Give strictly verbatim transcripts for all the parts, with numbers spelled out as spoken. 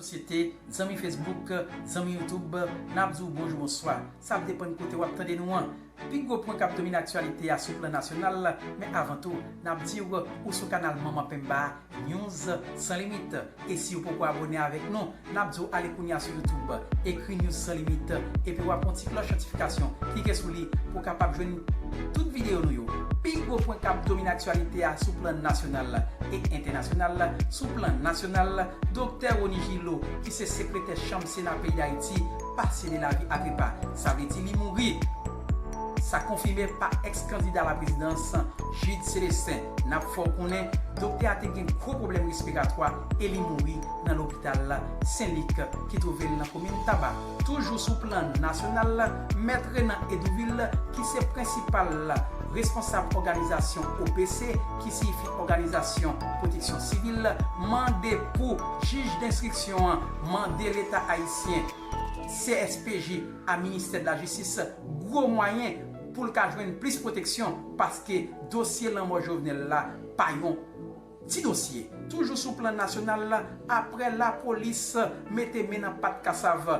Sosyete, zanmi Facebook, zanmi YouTube, n ap di w bonjou, bonswa. Sa ap depann kote w ap tande nou an. Pi gwo pwen k ap domine aktyalite a sou plan nasyonal, men avan tou, n ap di w ou sou kanal Manman Penba, News San Limit. E si w poko abòne avèk nou, n ap di w ale kounye a sou YouTube, ekri News San Limit, epi w ap pran ti klòch notifikasyon, klike sou li pou w kapab jwenn tout videyo nou yo. Pi gwo pwen k ap domine aktyalite a sou plan nasyonal e entènasyonal. Sou plan nasyonal, Doktè Rony Gillot, ki se sekretè chanm Sena peyi Dayiti, pase de lavi a trepa. Sa vle di li mouri. Sa konfime pa èks kandida laprezidans, Jude Célestin. N ap fè w konnen, doktè a te gen gwo pwoblèm respiratwa e li mouri nan lopital Sen Lik ki twouve l nan komin Taba. Toujou sou plan nasyonal, Mèt Renan Hédouville, ki se prensipal responsab òganizasyon O P C, ki siyifi Òganizasyon Pwoteksyon Sivil, mande pou jij denstriksyon an mande Leta ayisyen, C S P J, a Ministè de la Jistis gwo mwayen pou l ka jwenn plis pwoteksyon, paske dosye lanmò Jovenel la pa yon ti dosye. Toujou sou plan nasyonal, aprè lapolis mete men nan pat kasav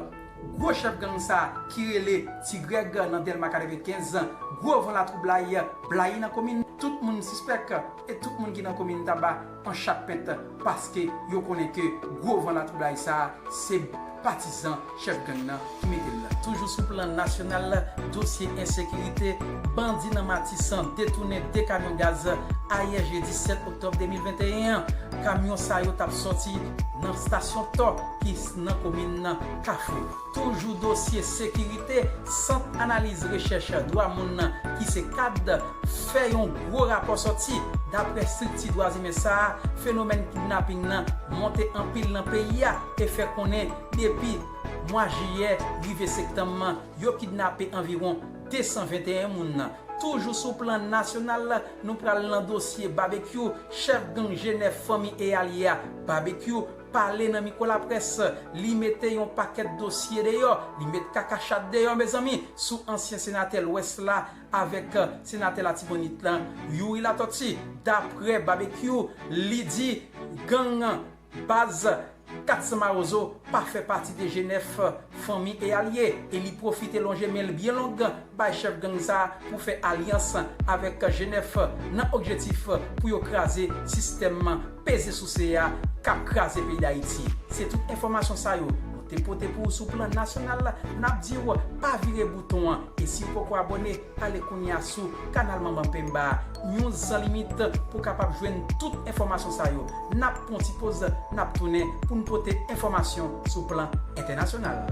gwo chèf gang sa a ki rele Ti Grèg nan Dèlma katrevenkenz, gwo van latwoublay blayi nan komin. Tout moun sispèk e tout moun ki nan komin Taba an chapent, paske yo konnen ke gwo van latwoublay sa a se patizan chèf gang nan ki mete l la. Toujou sou plan nasyonal, dosye ensekirite, bandi nan Matisan detounen de kamyon gaz ayè jedi sèt oktòb de mil venteyen an. Kamyon sa yo t ap sòti nan stasyon Tò ki nan komin Kafou. Toujou dosye sekirite, Sant Analiz Rechèch Dwa Moun nan ki se kad fè yon gwo rapò sòti. Daprè estrikti dwa imen sa a, fenomèn kidnaping nan monte anpil nan peyi a e fè konnen depi mwa jiyè rive septanm, yo kidnape anviwon de san venteyen moun. Toujou sou plan nasyonal, nou pral nan dosye Babekyou, chèf gang G nèf Fanmi e Alye a. Babekyou pale nan mikwo laprès, li mete yon pakèt dosye deyò, li met kakachat deyò, mezanmi, sou ansyen senatè Lwès la avèk, euh, senatè Latibonit la, Youri Latortue. Daprè Babekyou, li di gang baz kat san Mawozo pa fè pati de G nèf Fanmi e Alye, e li pwofite lonje men l byen long bay chèf gang sa a pou fè alyans avèk G nèf nan objektif pou yo kraze sistèm peze souse a k ap kraze peyi Dayiti. Se tout enfòmasyon sa yo nou te pote pou ou sou plan nasyonal. N ap di w pa vire bouton an, e si w poko abòne, ale kounye a sou kanal Manman Penba, News San Limit, pou w kapab jwenn tout enfòmasyon sa yo. N ap pran yon ti poz, n ap tounen pou n pote enfòmasyon sou plan entènasyonal.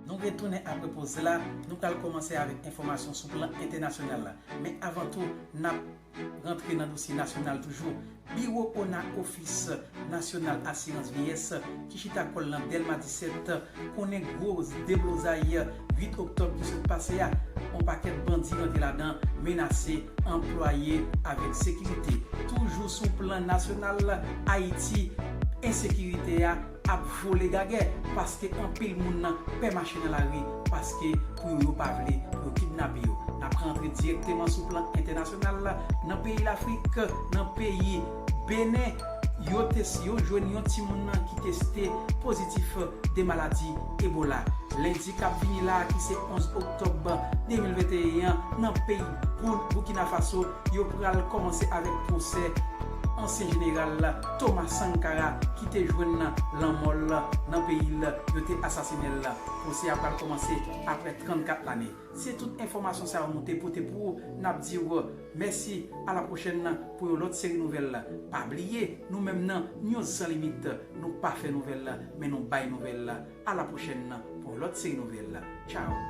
Nou retounen apre poz la, nou pral kòmanse avèk enfòmasyon sou plan entènasyonal la. Men avan tou, n ap rantre nan dosye nasyonal toujou. Biwo ona, Ofis Nasyonal Asirans Vyeyès, ki chita kò l nan Dèlma disèt, konnen gwo deblozay uit oktòb ki sot pase a. Yon pakèt bandi rantre ladan, menase anplwaye avèk sekirite. Toujou sou plan nasyonal, Ayiti, ensekirite a ap vole gagè, paske anpil moun pè mache nan lari, paske pou yo, yo pa vle pou yo kidnape yo. N ap rantre dirèkteman sou plan entènasyonal la. Nan peyi Lafrik, nan peyi Benen, yo tes-, yo jwenn yon timoun ki teste pozitif de maladi Ebola. Lendi k ap vini la, ki se onz oktòb de mil venteyen an, nan peyi Bou-, Burkina Faso, yo pral kòmanse avèk pwosè ansyen jeneral Thomas Sankara, ki te jwenn lanmò l nan peyi l, yo te asasinen l. Pwosè a pral kòmanse apre trannkat lane. Se tout enfòmasyon sa yo nou te pote pou ou. N ap di w mèsi, a la pwochèn pou yon lòt seri nouvèl. Pa bliye, nou menm nan News San Limit, nou pa fè nouvèl, men nou bay nouvèl. A la pwochèn pou yon lòt seri nouvèl. Tchao!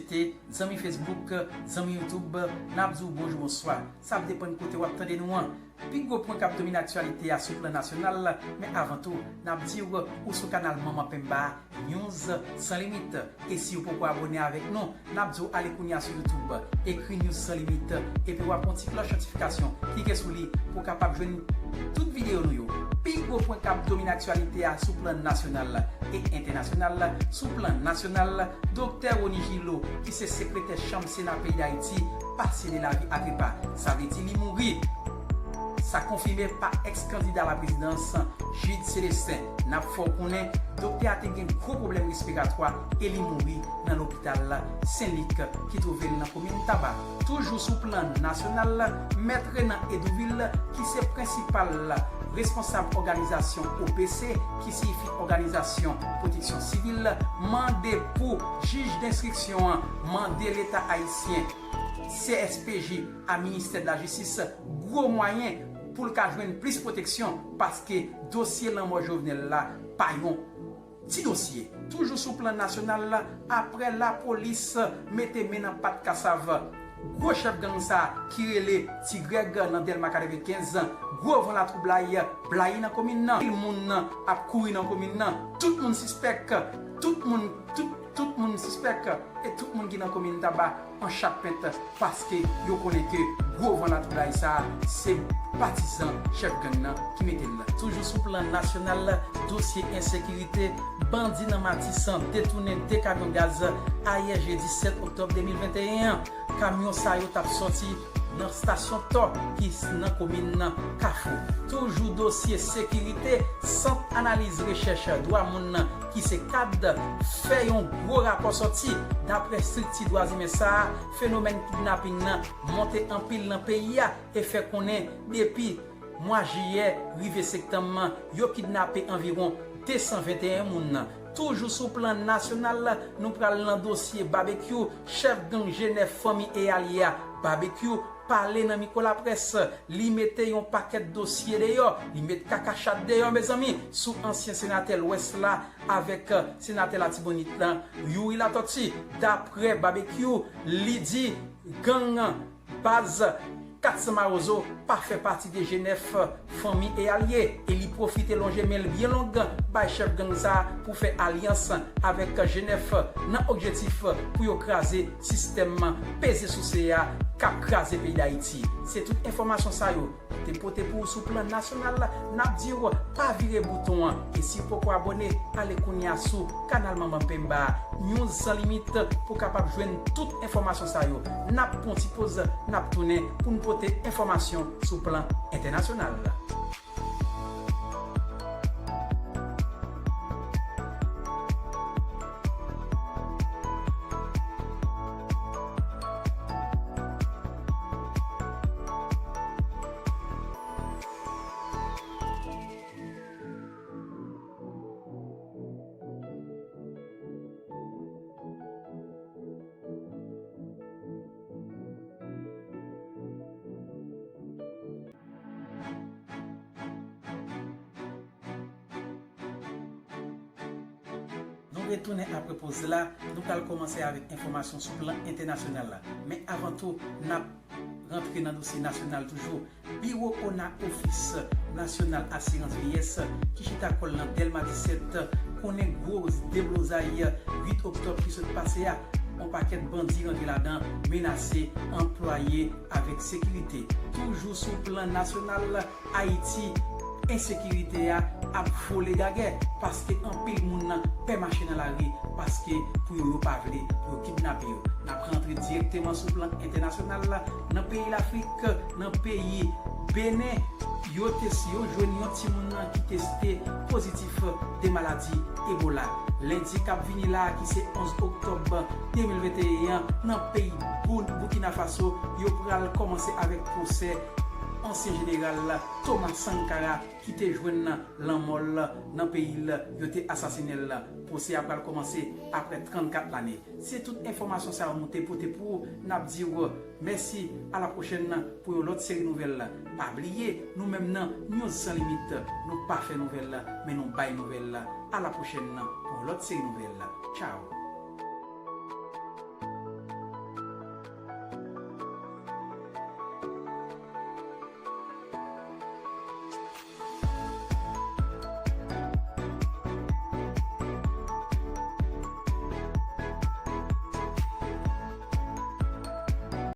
Te, zanmi Facebook, zanmi YouTube, n ap di w bonjou, bonswa. Sa ap depann kote w ap tande nou an. Pi gwo pwen k ap domine aktyalite a sou plan nasyonal, men avan tou, n ap di w ou sou kanal Manman Pemba, News San Limit. E si w poko abòne avèk nou, n ap di w ale kounye a sou YouTube, ekri News San Limit, epi w ap pran ti klòch notifikasyon, klike sou li pou w kapab jwenn tout videyo nou yo. Pi gwo pwen k ap domine aktyalite a sou plan nasyonal e entènasyonal. Sou plan nasyonal, Doktè Rony Gillot, ki se sekretè chanm Sena peyi Dayiti, pa sele lavi atrepa. Sa vle di li mouri. Sa konfime pa èks kandida laprezidans, Jude Célestin. N ap fè w konnen, doktè a te gen gwo pwoblèm respiratwa e li mouri nan lopital Sen Lik ki twouve l nan komin Taba. Toujou sou plan nasyonal, Mèt Renan Hédouville, ki se prensipal responsab òganizasyon O P C, ki siyifi Òganizasyon Pwoteksyon Sivil, mande pou jij denstriksyon an mande Leta ayisyen, C S P J, a Ministè de la Jistis gwo mwayen pou l ka jwenn plis pwoteksyon, paske dosye lanmò Jovenel la pa yon ti dosye. Toujou sou plan nasyonal, aprè lapolis mete men nan pat kasav gwo chèf gang sa ki rele Ti Grèg nan Dèlma katrevenkenz, gwo van latwoublay blayi nan komin nan. Pil moun ap kouri nan komin nan. Tout moun sispèk, tout moun, tout, tout moun sispèk, e tout moun ki nan komin Taba an chapent, paske yo konnen ke gwo van latwoublay sa a, se patizan chèf gang nan ki mete l la. Toujou sou plan nasyonal, dosye ensekirite, bandi nan Matisan detounen de kamyon gaz ayè jedi sèt oktòb de mil venteyen an. Kamyon sa yo t ap sòti nan stasyon Tò ki nan komin Kafou. Toujou dosye sekirite, Sant Analiz Rechèch Dwa Moun nan ki se kad fè yon gwo rapò sòti. Daprè estrikti dwa imen sa a, fenomèn kidnaping nan monte anpil nan peyi a e fè konnen depi mwa jiyè rive septanm, yo kidnape anviwon de san venteyen moun. Toujou sou plan nasyonal, nou pral nan dosye Babekyou, chèf gang G nèf Fanmi e Alye a. Babekyou pale nan mikwo laprès, li mete yon pakèt dosye deyò, li met kaka chat deyò, mezanmi, sou ansyen senatè Lwès la avèk, euh, senatè Latibonit la, Youri Latortue. Daprè Babekyou, li di gang baz kat san Mawozo pa fè pati de G nèf Fanmi e Alye, e li pwofite lonje men l byen long bay chèf gang sa a pou fè alyans avèk G nèf nan objektif pou yo kraze sistèm peze souse a k ap kraze peyi Dayiti. Se tout enfòmasyon sa yo te pote pou ou sou plan nasyonal. N ap di w pa vire bouton an, e si w poko abòne, ale kounye a sou kanal Manman Pemba, News San Limit, pou w kapab jwenn tout enfòmasyon sa yo. N ap pran ti poz, n ap tounen pou n pote enfòmasyon sou plan entènasyonal. Nou retounen apre poz la, nou pral kòmanse avèk enfòmasyon sou plan entènasyonal la. Men avan tou, n ap rantre nan dosye nasyonal toujou. Biwo ona, Ofis Nasyonal Asirans Vyeyès, ki chita kò l nan Dèlma disèt, konnen gwo deblozay uit oktòb ki sot pase a. Yon pakèt bandi rantre ladan, menase anplwaye avèk sekirite. Toujou sou plan nasyonal, Ayiti, ensekirite a ap vole gagè, paske anpil moun pè mache nan lari, paske pou yo, yo pa vle pou yo kidnape yo. N ap rantre dirèkteman sou plan entènasyonal la, nan peyi Lafrik, nan peyi Benen, yo tes-, yo jwenn yon timoun ki teste pozitif de maladi Ebola. Lendi k ap vini la, ki se onz oktòb de mil venteyen an, nan peyi Bou-, Burkina Faso, yo pral kòmanse avèk pwosè ansyen jeneral Thomas Sankara, ki te jwenn lanmò l nan peyi l, yo te asasinen l. Pwosè a pral kòmanse apre trannkat lane. Se tout enfòmasyon sa yo nou te pote pou ou. N ap di w mèsi, a la pwochèn pou yon lòt seri nouvèl. Pa bliye, nou menm nan News San Limit, nou pa fè nouvèl, men nou bay nouvèl. A la pwochèn pou yon lòt seri nouvèl. Tchaw.